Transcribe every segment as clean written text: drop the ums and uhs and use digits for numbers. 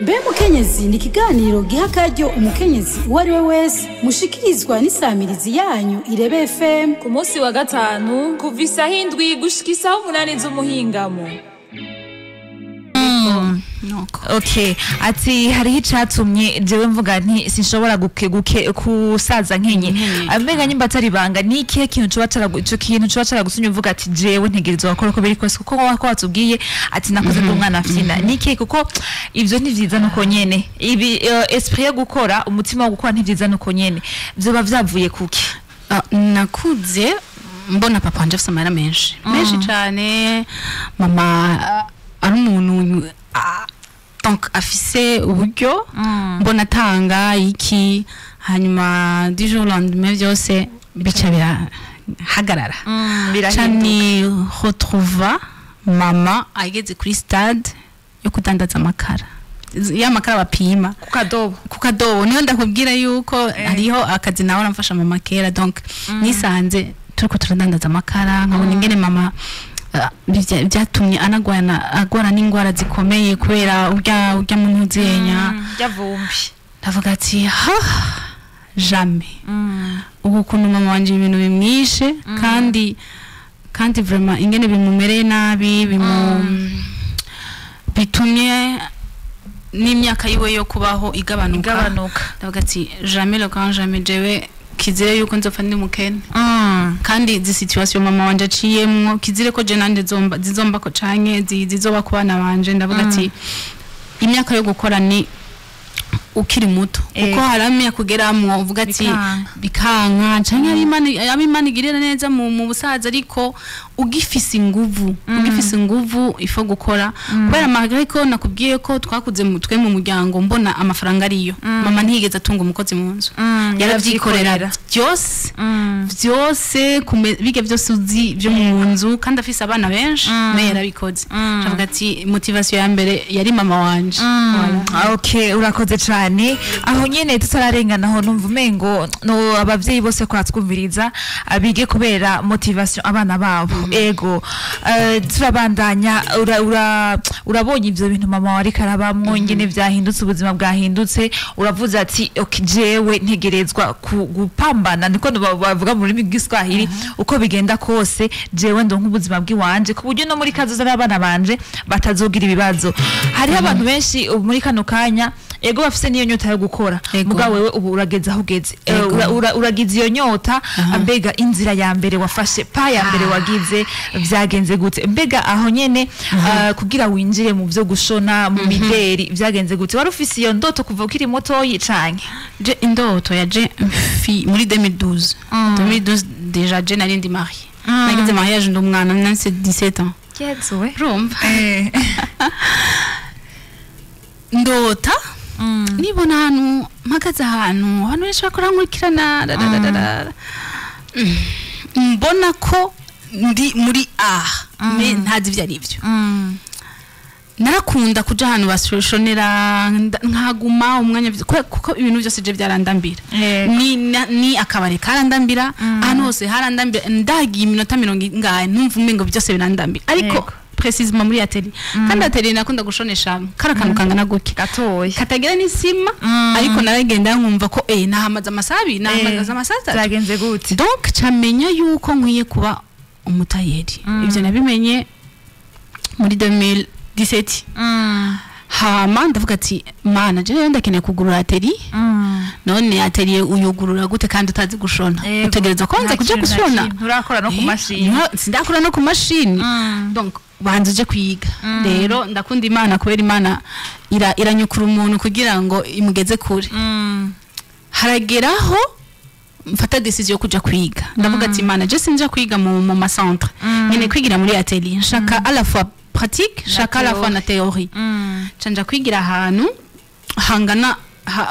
Mbe Mukenyezi ni ikiganiro giha akaryo umukenyezi uwo ari we wese, mushikirizwa n'isamirizi yanyu Irebe FM ku munsi wa gatanu kuva isaha 7 gushika isaha 8 z'umuhingamo. Okay, ati hariho icatumye jewe mvuga nti sinshobora guke kusaza nkenye. Mbega nyimba atari banga, ni ikihe kintu coba ico kintu coba caragutumye uvuga ati jewe ntegerezwa gukora uko biri kose, kuko wako watubwiye ati nakoze ndi umwana afyina? Ni ikihe? Kuko ivyo ntivyiza nuko nyene, ibi esprit yo gukora, umutima wo gukora ntivyiza nuko nyene, vyoba vyavuye kuki? Ah, nakuze mbona papa wanje afise amahera menshi menshi cane, mama ari umuntu donc afise uburyo, mbona atanga iki, hanyuma du jour au lendemain byose bica birahagarara. Birahinduka. Ca ni retrouva mama ageze kuri stade yo kudandaza amakara, ya makara bapima ku kadobo. Ku kadobo. Niyo ndakubwira yuko hariho akazi nawe aramfasha mama kera. Donc nisanze turiko turadandaza amakara, nkabona ingene mama byatumye anagwana, agwara n'ingwara zikomeye kubera urya muntu uzenya Ryavumbi. Ndavuga ati ha, jamais, ubu ukuntu mama wanje ibintu bimwishe, kandi vraiment ingene bimumereye nabi, bitumye n'imyaka yiwe yo kubaho igabanuka. Igabanuka. Ndavuga ati jamais, le grand jamais, jewe kizire yuko nzopfa ndi mukene. Kandi izi situation mama wanje aciyemwo, kizire ko je nanje zomba zizomba ko canke zizoba ku bana banje. Ndavuga ati imyaka yo gukora ni ukiri muto, kuko hari imyaka kugeramwo uvuga ati Bikanka. Bikanka, canke abo Imana igirira neza mu busaza, ariko ugifise inguvu, ugifise inguvu, il faut gukora, kubera malgré ko nakubwiye ko twakuze mu twe mu muryango mbona amafaranga ariyo, mama ntiyigeze atunga umukozi mu nzu. Yaravyikorera. Yaravyikorera. Byose byose, bijya byose uzi byo mu nzu, kandi afise abana benshi, nawe yarabikoze. Ndavuga ati motivation ya mbere yari mama wanje. Voilà. Okay, urakoze cyane. Aho nyene tutararengana, numva umengo no abavyeyi bose kwatwumviriza abige kubera motivation abana babo. Ego, turabandanya. Urabonye ivyo bintu mama wari karabamwo, ingene vyahindutse, ubuzima bwahindutse, uravuze ati okay, jewe ntegerezwa gupambana, niko bavuga mu rurimi rw'Igiswahili, uko bigenda kose jewe ndonka ubuzima bw'iwanje, ku buryo no muri kazoza n'abana banje batazogira ibibazo. Hariho abantu benshi ubu muri kano kanya, ego, bafise niyo nyota yo gukora. Mugabo wewe ubu urageze aho ugeze. Uragize iyo nyota. Mbega inzira ya mbere wafashe, pas ya mbere wagize, vyagenze gute? Mbega aho nyene kugira winjire mu vyo gushona, mu mideri, vyagenze gute? Wari ufise iyo ndoto kuva ukiri mutoyi canke? Je indoto ya je fi muri 2012. 2012 déjà je nari ndi mariée, nagize mariage ndi umwana, nafise 17 ans. Yezuwe. Urumva, ndota nibona ahantu mpagaze, ahantu abantu benshi bakora nkurikirana, ra. Mbona ko ndi muri a mais ntazi ibyo ari byo. Narakunda kuja ahantu bashonera, nkaguma umwanya, kuko ibintu byose je byarandambira. Ni akabari karandambira, ahantu hose harandambira. Ndagiye iminota mirongo ingahe numva umengo byose birandambira, ariko précisément muri atelier. Kandi atelier nakunda gushonesha kara kantu kangana gutya, gatoya, katagira n'isima, ariko naragenda nkumva ko nahamaze amasaha 2, nahamaze amasaha 3. Byagenze gute? Donc camenya yuko nkwiye kuba umutayeri, ivyo nabimenye muri 2017. Hama ndavuga ati mana, je rero ndakeneye kugurura atelier. None atelier uyugurura gute kandi utazi gushona? Utegereza kwanza Nta kuja kintu na gushona. kimwe. Nturakora no ku mashini. Sindakora no ku mashini. Donc banza uje kwiga. Rero ndakunda Imana, kubera Imana iranyukura umuntu kugira ngo imugeze kure. Harageraho mfata décision yo kuja kwiga. Ndavuga ati Imana, je sinja kwiga mu ma centre, nyene kwigira muri atelier, nshaka à la fois pratique, nshaka à la fois na théorie. Canja kwigira ahantu hangana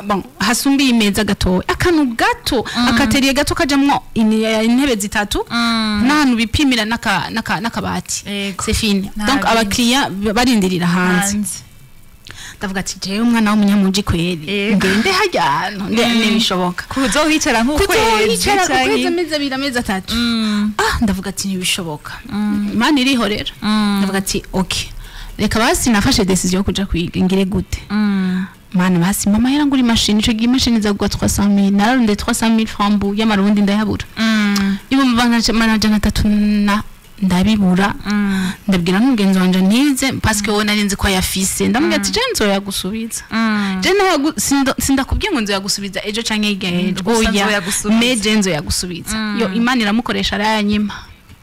bon, hasumbiye imeza gatoya, akantu gato, aka atelier gato kajamwo intebe zitatu n'ahantu bipimira n'akabati. C'est fini. Nta Donc bindi. abakiriya barindirira hanze. Hanze. Ndavuga ati jewe umwana w'umunyamuji kweri, ngende harya hantu ntibishoboka. Kuzohicara nk'ukwezi Kuzohicara ukwezi, amezi 2, amezi 3. Ah, ndavuga ati ntibishoboka, Imana iriho. Rero ndavuga ati okay, Reka basi nafashe décision yo kuja kwiga, ngire gute? Mana, basi mama yarangura imashini. Ico gihe imashini iza kugura 300,000. Nararondeye 300,000 francs bu y'amarundi, ndayabura. 300,000 na ndabibura. Ndabwira n'umugenzi wanje ntize, parce que wowe nari nzi ko ayafise. Ndamubwira ati: "Je nzoyagusubiza." Je sindakubwiye ngo nzoyagusubiza ejo canke hirya y'ejo. Gusa Oya, nzoyagusubiza. Mais je nzoyagusubiza. Yo, Imana iramukoresha, arayanyima.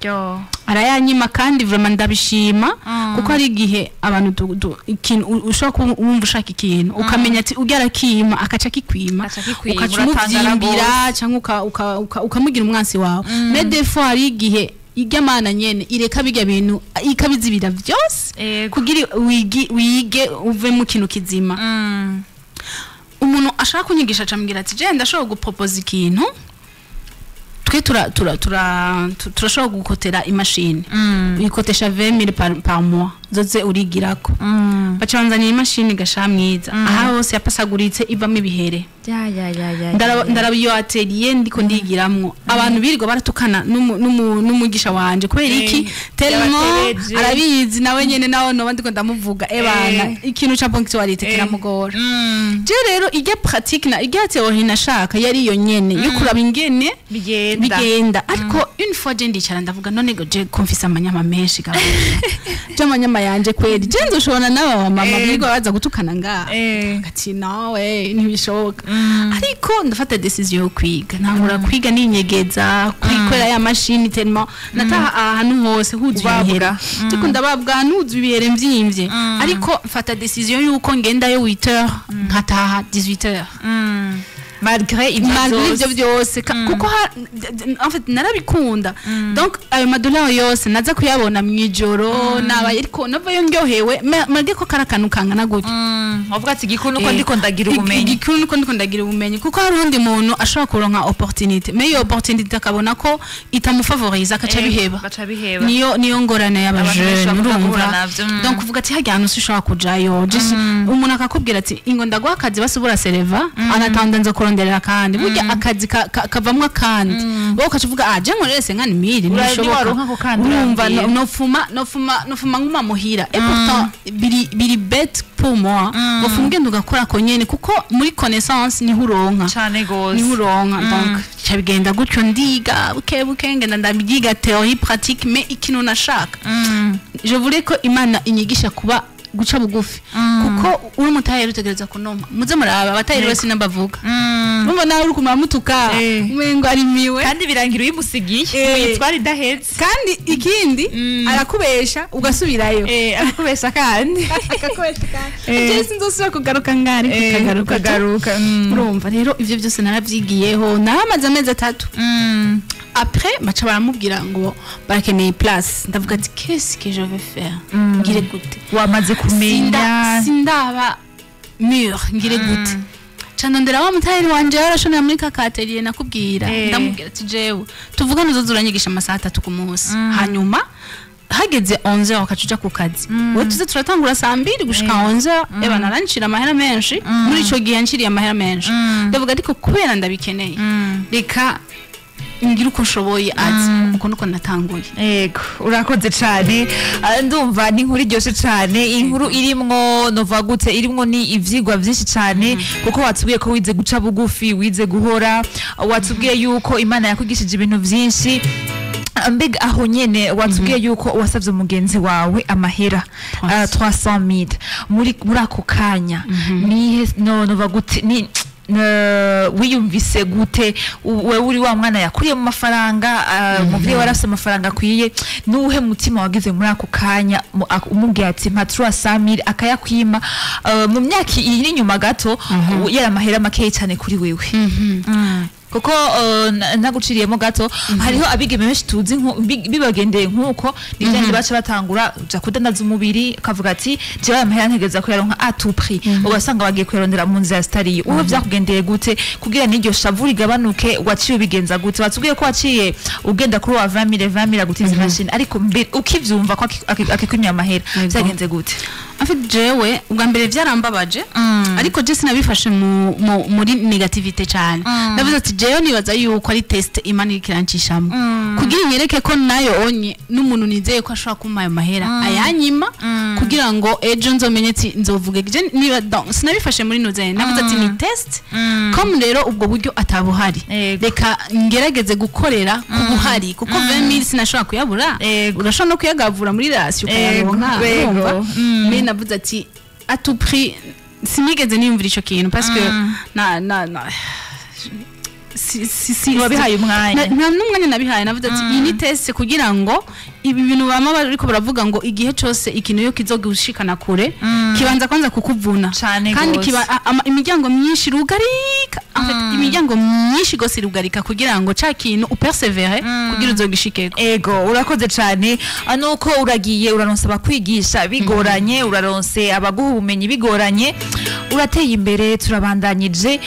Yo. Arayanyima, kandi vraiment ndabishima, kuko hari igihe abantu ikintu ushobora kuba wumva ushaka ikintu, ukamenya ati ujya arakima, akaca kikwima. Akaca kikwima, ukaca uratangara. umuvyimbira cyangwa ukamugira umwansi wawe. Mais des fois hari igihe irya Mana nyene ireka bijya bintu, ikabizibira byose kugira wige uve mu kintu kizima. Umuntu ashaka kunyigisha acambwira ati: "Je ndashobora gupropoza ikintu, twe turashobora gukotera imashini, uyikotesha 20,000 par mois, zoze urigirako." Baca banzanira imashini gasha mwiza, aha hose yapasaguritse, ivamo ibihere. Ya ya ya ya. Ndaraba iyo atelier ndiko ndigiramwo, abantu birirwa baratukana n'umugisha wanje kubera iki? Tellement Yabatebeje. arabizi nawe nyene, nawe noba ndiko ndamuvuga ebana. Ikintu ca ponctualité kiramugora. Je rero irya pratique na irya théorie nashaka yari iyo nyene yo kuraba ingene Bigenda. bigenda. Ariko une fois je ndicara, ndavuga: "None ngo je ko mfise amanyama menshi gahunda, je amanyama yanje kweri, je nzoshobora n'aba mama birirwa baza gutukana ngaha?" Ati: "Nawe ntibishoboka." Ariko ndafata décision yo kwiga, ntangura kwiga ninyegeza kwikorera ya mashini. Tellement nataha ahantu hose huzuye Ubabwa. ibihere, ariko ndababwa ahantu huzuye ibihere mvyimvye. Ariko mfata décision yuko ngendayo 8h nkataha 18h. Malgré ibyo Malgré byose. ibyo byose. Kuko en fait narabikunda. Donc ayo madolari yose naza kuyabona mw'ijoro nabaye, ariko navayo ndyohewe, malgré ko kari akantu kangana gutyo. Wavuga ati igikuru nuko ndiko ndagira ubumenyi. Igikuru nuko ndiko ndagira ubumenyi, kuko hari undi muntu ashobora kuronka opportunité, mais iyo opportunité akabona ko itamufavoriza, akaca biheba. Baca biheba. Niyo ngorane Abantu benshi y'abajene, bakunda guhura urumva? navyo. Donc uvuga ati harya hantu sinshobora kujayo. Umuntu akakubwira ati: "Ingo ndaguha akazi, basubura sereva anatanda, nza kuronderera." Kandi burya akazi kavamwo akandi, wowe ukaca uvuga: "Ah, je nkorere 50,000, ntibishoboka." Niwaronka ako kandi Urumva, urambwira. nofuma nguma muhira. Et pourtant biri bête pour moi. Wofuma ugenda ugakora ako nyene, kuko muri connaissance niho uronka. Cane gose. Niho uronka. Donc ca bigenda gutyo, ndiga buke buke, ngenda ndabyiga théorie, pratique. Mais ikintu nashaka, je voulais ko Imana inyigisha kuba guca bugufi, kuko uri umutayeri utegereza kunoma. Muze muraba abatayeri bose n'abavuga, urumva nawe uri kumara mutuka, umengo arimiwe. Kandi birangira uyimusigiye uyitwara idahetse. Kandi ikindi, arakubesha ugasubirayo. Arakubesha kandi. Akakubesha kandi. Je sinzosubira kugaruka ngari, ukagaruka. Ukagaruka. Urumva rero, ivyo byose narabyigiyeho, naramaze amezi 3. Après baca baramubwira ngo barakeneye place. Ndavuga ati: "Qu'est-ce que je vais faire? Ngire gute?" Wamaze kumenya. Sindaba mûre, ngire gute? Ca ndondera wa mutayeri wanje yarashonera muri ka atelier nakubwira. Ndamubwira ati: "Jewe tuvugane, uzoza uranyigisha amasaha 3 ku munsi, hanyuma hageze 11h ukaca uja ku kazi, wowe tuze turatangura saa 2 gushika 11h." Eba narancira amahera menshi muri ico gihe, yanciriye amahera menshi. Ndavuga: "Ariko kubera ndabikeneye, reka ngira uko nshoboye." Ati uko nuko natanguye. Yego, urakoze cyane. Ndumva ni inkuru iryoshye cyane, inkuru irimwo nova gute, irimwo ni ivyigwa byinshi cyane, kuko watubwiye ko wize guca bugufi, wize guhora, watubwiye yuko Imana yakwigishije ibintu byinshi. Mbega aho nyene watubwiye yuko wasabye umugenzi wawe amahera 300,000, muri ako kanya nihe no nova gute, ni wiyumvise gute? Wewe uri wa mwana yakuriye mu mafaranga, umuvyeyi warafise amafaranga akwiye, nuwuhe mutima wagize muri ako kanya umubwiye ati mpa 300,000, akayakwima? Mu myaka iri inyuma gato, yari amahera makeyi cyane kuri wewe. Kuko naguciriyemo gato, hariho abigeme benshi tuzi bibagendeye nk'uko nivyo baca batangura uja kudandaza umubiri, ukavuga ati jewe aya mahera ntegereza kuyaronka à tout prix, ugasanga bagiye kuyarondera mu nzira zitariyo. Wowe vyakugendeye gute kugira n'iryo shavu rigabanuke? Waciye ubigenza gute? Watubwiye ko waciye ugenda kuri wa 20,000 20,000 agutiza imashini, ariko mbere ukivyumva ko akikwimye amahera, vyagenze gute? En fait jewe ubwa mbere byarambabaje, ariko je sinabifashe muri négativité cyane. Ndavuze ati jewe nibaza yuko ari test Imana iriko irancishamo kugira inyereke ko nayo onye n'umuntu nizeye ko ashobora kumpa ayo mahera ayanyima, kugira ngo ejo nzomenye ati nzovuge je niba. Donc sinabifashe muri noze, navuze ati ni test. Comme rero ubwo buryo atabuhari, reka ngerageze gukorera ku buhari, kuko 20000 sinashobora kuyabura. Urashobora no kuyagavura muri ration ukayaronka, urumva? Mais navuze ati à tout prix sinigeze niyumvira ico kintu, parce que na si Wabihaye umwanya. Nta n'umwanya nabihaye. Navuze ati iyi ni test, kugira ngo ibi bintu bama bariko baravuga ngo igihe cose ikintu iyo kizogushikana kure kibanza kwanza kukuvuna. Cane Kandi gose. kiba imiryango myinshi irugarika. En fait, imiryango myinshi gose irugarika kugira ngo ca kintu upersévère kugira uzogishikeko. Ego, urakoze cyane. Nuko uragiye, uraronse abakwigisha bigoranye, uraronse abaguha ubumenyi bigoranye, urateye imbere. Turabandanyije,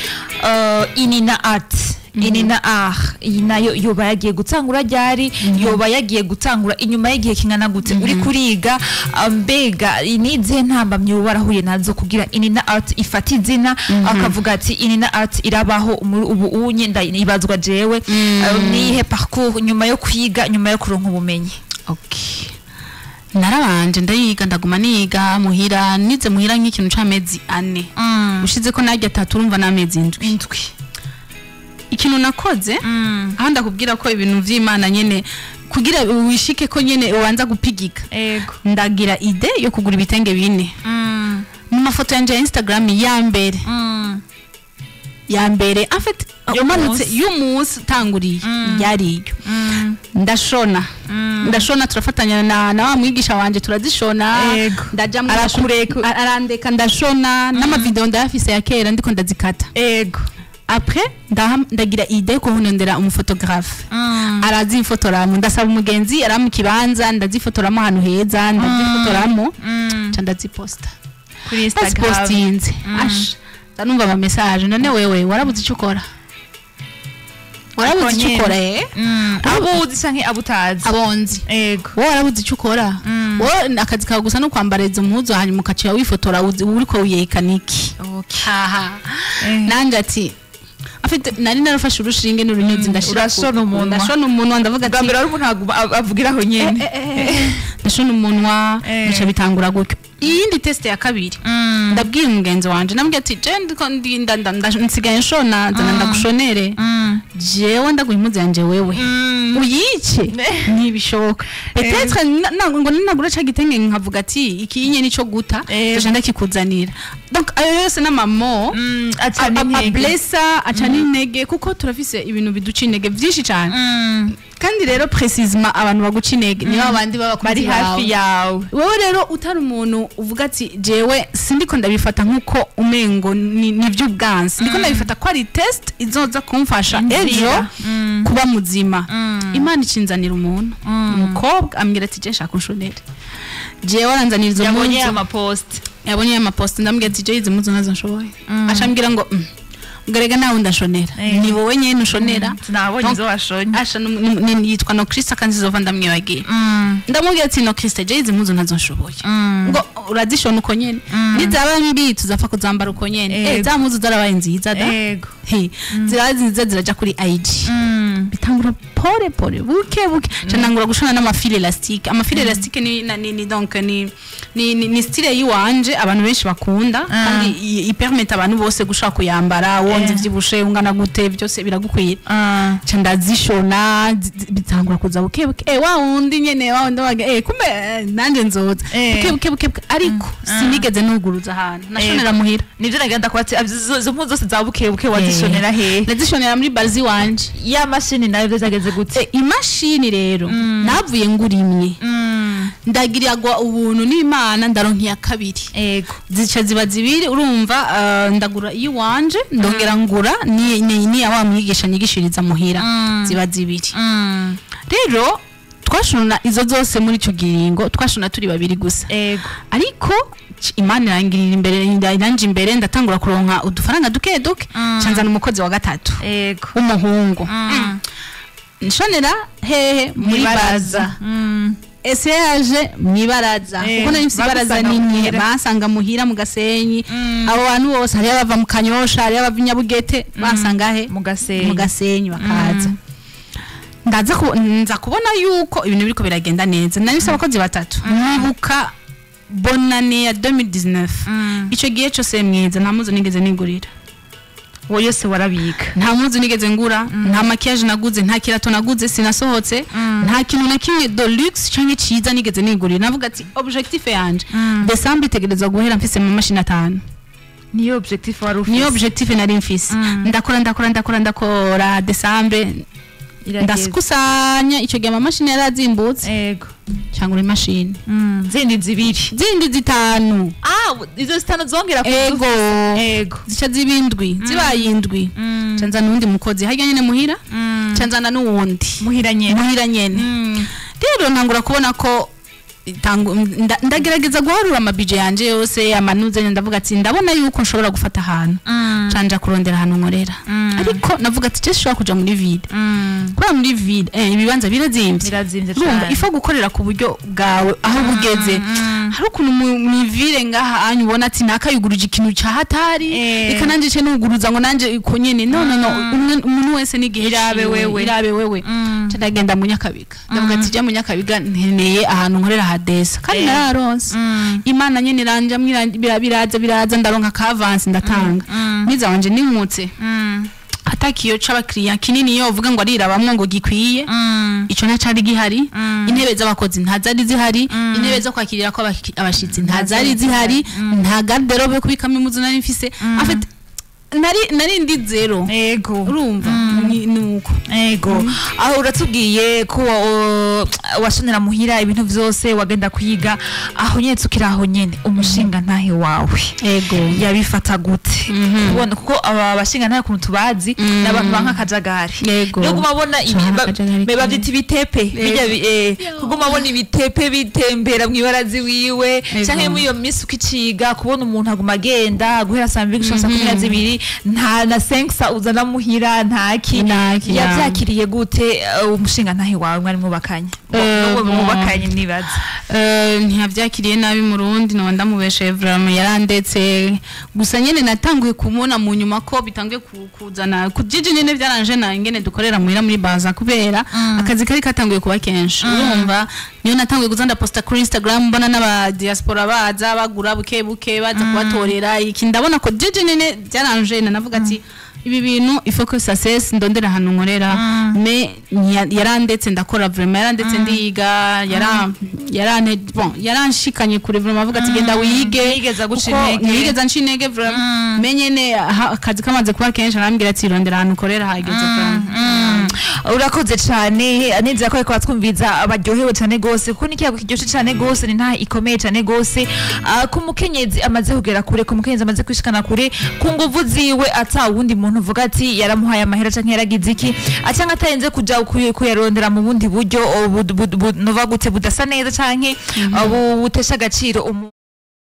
Inina Art, Inina Art iyi nayo yoba yagiye gutangura ryari? Yoba yagiye gutangura inyuma y'igihe kingana gute uri kuriga? Mbega ni izihe ntambamyi woba warahuye nazo kugira Inina Art ifate izina, akavuga ati Inina Art irabaho ubu unye ndayibazwa jewe? Niyihe parcours nyuma yo kwiga, nyuma yo kuronka ubumenyi? Okay. Narabanje ndayiga, ndaguma niga muhira, nize muhira nk'ikintu c'amezi 4, ushize ko narya 3, urumva n'amezi 7. 7. Ikintu nakoze aho, ndakubwira ko ibintu vy'Imana nyene kugira wishike ko nyene ubanza gupigika. Ndagira idée yo kugura ibitenge bine. Mu mafoto yanje ya Instagram ya mbere, ya mbere en fait, umanutse Y'umunsi. y'umunsi utanguriye, yari iyo. Ndashona, ndashona, turafatanya na wa mwigisha wanje, turazishona. Ndaja mu Arakureka. Arandeka ndashona, n'amavideo ndayafise ya kera ndiko ndazikata. Après ndagira idée yo kuhonondera umuphotographe, arazifotoramo. Ndasaba umugenzi ara mu kibanza, ndazifotoramo ahantu heza, ndazifotoramo, nca ndaziposta Kuri Instagram. Ndazipostinze, asha ndanumva ama message: "None wewe warabuze icyo ukora? Warabuze icyo ukora?" Abo uzi canke abo utazi? Abonzi. "Wowe warabuze icyo ukora? Wowe akazi kawe gusa no kwambara izo mpuzu, hanyuma ukaciya wifotora uriko wiyekana iki?" Haha. Nanje ati afite nari narafashe urushinge n'urunyuzi, ndashira Urashona umunwa. Ndashona umunwa, ndavuga Bwa ati mbere wari umuntu avugiraho nyene. Ndashona umunwa. Bica bitangura gutyo. Iyindi test ya kabiri, ndabwira umugenzi wanje, ndamubwira ati je ndiko nsigaye nshona, nzana ndagushonere. Jewe ndaguha impuzu yanje, wewe uyice? Ntibishoboka. Peut-être ngo ninagura ca gitenge nkavuga ati iki nye nico guta, nzoca ndakikuzanira. Donc ayo yose n'amamo Acana intege. Ablesa, acana intege, kuko turafise ibintu biduca intege byinshi cyane. Kandi rero précisément abantu baguca intege nibo abandi baba Bari hafi yawe. Wewe rero utari umuntu uvuga ati jewe sindiko ndabifata nkuko umengo ni by'ubwansi, ndiko ndabifata ko ari test izoza kumfasha Inzira. ejo kuba muzima. Imana icinzanira umuntu, umukobwa, ambwira ati je nshaka unshonere. Jewe aranzanira izo Yabonye mpuzu. amapost. Yabonye amapost. Ndambwira ati je izi mpuzu nazo nshoboye. Acambwira ngo ngarega nawe ndashonera, ni wowe nyene ushonera." Sinabonye Donc, izo washonye. Asha yitwa no Krista, kandi zizova ndamwibagiye. Ndamubwira ati no Krista, je izi mpuzu ntazo nshoboye. Ngo urazishona uko nyene, nizaba mbi tuzapfa kuzambara uko nyene. Za mpuzu zarabaye nziza da. He, zirabaye nziza, ziraja kuri IG. Bitangura pole pole, buke buke, nca gushona n'amafil élastique. Amafil élastique ni, na- ni, ni donc ni style yiwanje abantu benshi bakunda, kandi ipermet abantu bose gushaka kuyambara, wonze, vyibushe, ungana gute, byose biragukwira. Nca ndazishona, bitangura kuza buke buke. Wa wundi nyene, wa wundi waga kumbe nanje nzoza. Buke buke buke buke, ariko sinigeze nuguruza ahantu nashonera muhira. Nivyo nagenda kuba ati izo mpuzu zose za buke buke wazishonera hehe? Ndazishonera muri bazi wanje. Ya mashini nayo vyageze gute? Imashini rero navuye ngurimye, ndagirirwa ubuntu n'Imana, ndaronka iya kabiri. Zica ziba zibiri, urumva, ndagura iyiwanje, ndongera ngura ni ya wa mwigisha nyigishiriza muhira, ziba zibiri. Rero twashona izo zose muri ico giringo, twashona turi babiri gusa. Ariko Imana irangirira imbere, iranje imbere, ndatangura kuronka udufaranga duke duke, canzana umukozi wa gatatu w'umuhungu. Nshonera hehe? Muri Mw'ibaraza. baza. Essayage mwibaraza, kuko nari mfise ibaraza bagusanga nini, muhira. Basanga muhira mu Gasenyi. Abo bantu bose, hariyo abava mu Kanyosha, hariyo abava i Nyabugete, basanga he? Mu Gasenyi. Mu Gasenyi bakaza. Ndaza nza kubona yuko ibintu biriko biragenda neza. Nari mfise abakozi batatu. Nibuka bonane ya 2019, ico gihe cose mwiza nta muzu nigeze nigurira. Wowe yose warabika? Nta muzu nigeze ngura, nta maquillage naguze, nta kirato naguze, sinasohotse, nta kintu na kimwe de luxe canke ciza nigeze nigurira. Navuga ati objectif yanje, décembre itegerezwa guhera mfise mu mashini atanu. Niyo objectif wari ufise? Niyo objectif nari mfise. Ndakora, ndakora, ndakora, ndakora, décembre Irageze. Ndaskusanya. Ico gihe amamashini yarazimbutse, cyangwa imashini Zindi zibiri. Zindi zitanu. Ah, izo zitanu zongera ku Ego. Zica ziba indwi. Zibaye indwi, nca nzana uwundi mukozi harya nyene muhira, nca nzana n'uwundi. Muhira nyene. Muhira nyene. Rero ntangura kubona ko ndagerageza guharura amabije yanje yose amanuze. Ndavuga ati ndabona yuko nshobora gufata ahantu, canja kurondera ahantu nkorera. Ariko navuga ati je shobora kuja muri ville, kubera muri ville ibibanza birazimvye. Birazimvye Urumva, cane. ifo gukorera ku buryo bwawe aho bugeze. Hari ukuntu mu ville ngaha anyu ubona ati nakayuguruje ikintu ca hatari, reka nanje ce nuguruza ngo nanje uko nyene. No, no, no, umuntu wese n'igihe Irabe ciwe. wewe. Irabe wewe. Nca ndagenda mu Nyakabiga, ndavuga ati je mu Nyakabiga nkeneye ahantu nkorera hadesa, kandi nararonse. Imana nyene iranja biraza biraza, ndaronka ka avance, ndatanga mwiza wanje nimutse atakiyo c'abakiriya kinini iyo uvuga ngo arirabamwo ngo gikwiye. Ico ntacari gihari. Intebe z'abakozi ntazari zihari, intebe zo kwakirira ko abashitsi ntazari zihari, nta garde-robe yo kubikamo impuzu nari mfise. En fait, nari ndi zéro. Urumva, ni uko. Ego, aho uratubwiye ko washonera muhira ibintu vyose, wagenda kwiga. Aho nyene tukiri aho nyene, umushinga ntahe wawe Ego. yabifata gute? Kubona kuko aba bashinga ntahe ukuntu tubazi, n'abantu banka akajagari. Yego. Niyo guma abona Canke akajagari me bavyita ibitepe bijya kuguma abona ibitepe bitembera mw'ibarazi wiwe, canke muri iyo minsi ukiciga, kubona umuntu aguma agenda guhera saa mbiri gushika saa 12, nta na senksa uzana muhira, ntaki. Ntaki, ya. Yavyakiriye gute, umushinga ntahe wawe mwari mwubakanye? N'ubu Bon. mwubakanye nibaza. Ntiyavyakiriye nabi mu Rundi, no ndamubeshe vraiment, yarandetse. Gusa nyene natanguye kumubona mu nyuma ko bitanguye kuzana kujiji nyene byaranje na ingene dukorera muhira muri baza, kubera akazi kari katanguye kuba kenshi. Urumva, niyo natanguye kuza ndaposta kuri Instagram, mbona n'aba diaspora baza bagura buke buke, baza kubatorera iki. Ndabona ko jiji nyene byaranje na navuga ati ibi bintu il faut que ça cesse, ndondera ahantu nkorera. Mais yarandetse ndakora vraiment, yarandetse ndiga, yara yarante bon, yaranshikanye kure vraiment, avuga ati genda wige. Ntiyigeze aguca Kuko intege. ntiyigeze anca intege vraiment. Mais nyene akazi kamaze kuba kenshi, arambwira ati rondera ahantu ukorera, hageze vraiment. Urakoze cyane. Nizera ko ariko batwumviza baryohewe cyane gose, kuko ni ikiyago kiryoshe cyane gose, ni ntahe ikomeye cyane gose. Ku mukenyezi amaze kugera kure, ku mukenyezi amaze kwishikana kure ku nguvu ziwe, ata wundi muntu uvuga ati yaramuhaye amahera canke yaragize iki, canke atarenze kuja kuyarondera mu bundi buryo nova gute budasa neza canke butesha agaciro.